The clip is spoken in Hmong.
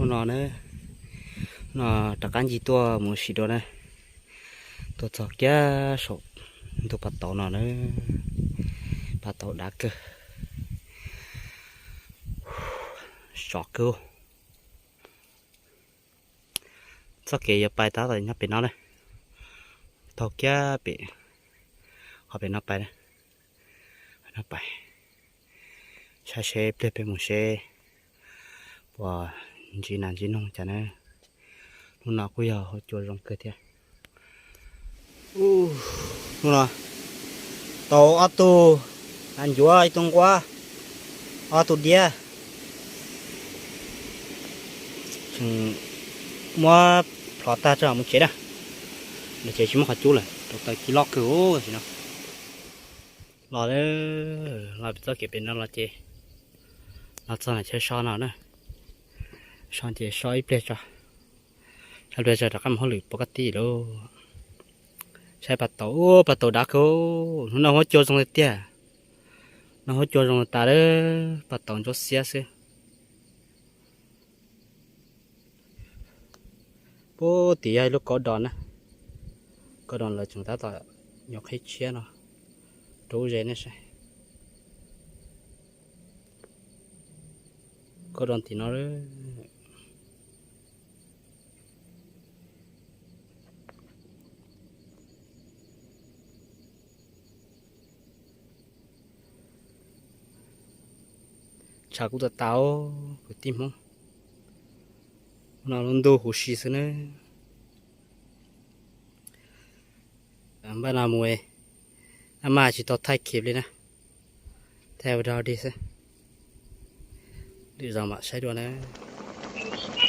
No na, no rov qab ncig tuaj mus sim dua na. Tuaj txog kiag saum ntug pas tauv no na, pas tauv dav kawg, sov kawg. Txoj kev yuav pais tab tom nyob pem no na, taug kiag pem, qhov pem no pais na, pem no pais. Saib seb pliag peb mus seb puas ntsib nas ntsib noog cas na. Hnub no kuj yog huab cua zoo kawg thiab. Hnub no tau ob tug nas ncuav, ib tug nquab, ob tug diab. Tseem muab plhov tag tso mus tsev na. Lawv tsev tsis muaj qhov cub lawm, rau taws ci loj kawg tam sim no. Los, los pem txoj kev pem no los ces los txog ntawm chaw so no na. So ces so ib pliag tso, so ib pliag tso rov qab mus hauj lwm pov kab tij lauj. Saib pas tauv, ua pas tauv dav kawg. Hnub no huab cua zoo tiag tiag. No huab cua zoo tas lawm, pas tauv ntsuab xiab xwb. Puag tim yog ib lub kaub dog na, kaub dog lawv tseem tab tom nyuam qhib tshiab no rau ub ze nej saib. Kaub dog tim no. Tshav kuj tas tas, kwv tij Hmoob. No lub ntuj huv si xwb na. Npaj no mus, a mas tsis tau thaij khiv li na, thaij ua dog dig xwb. Lwm zaus mam saib dua na.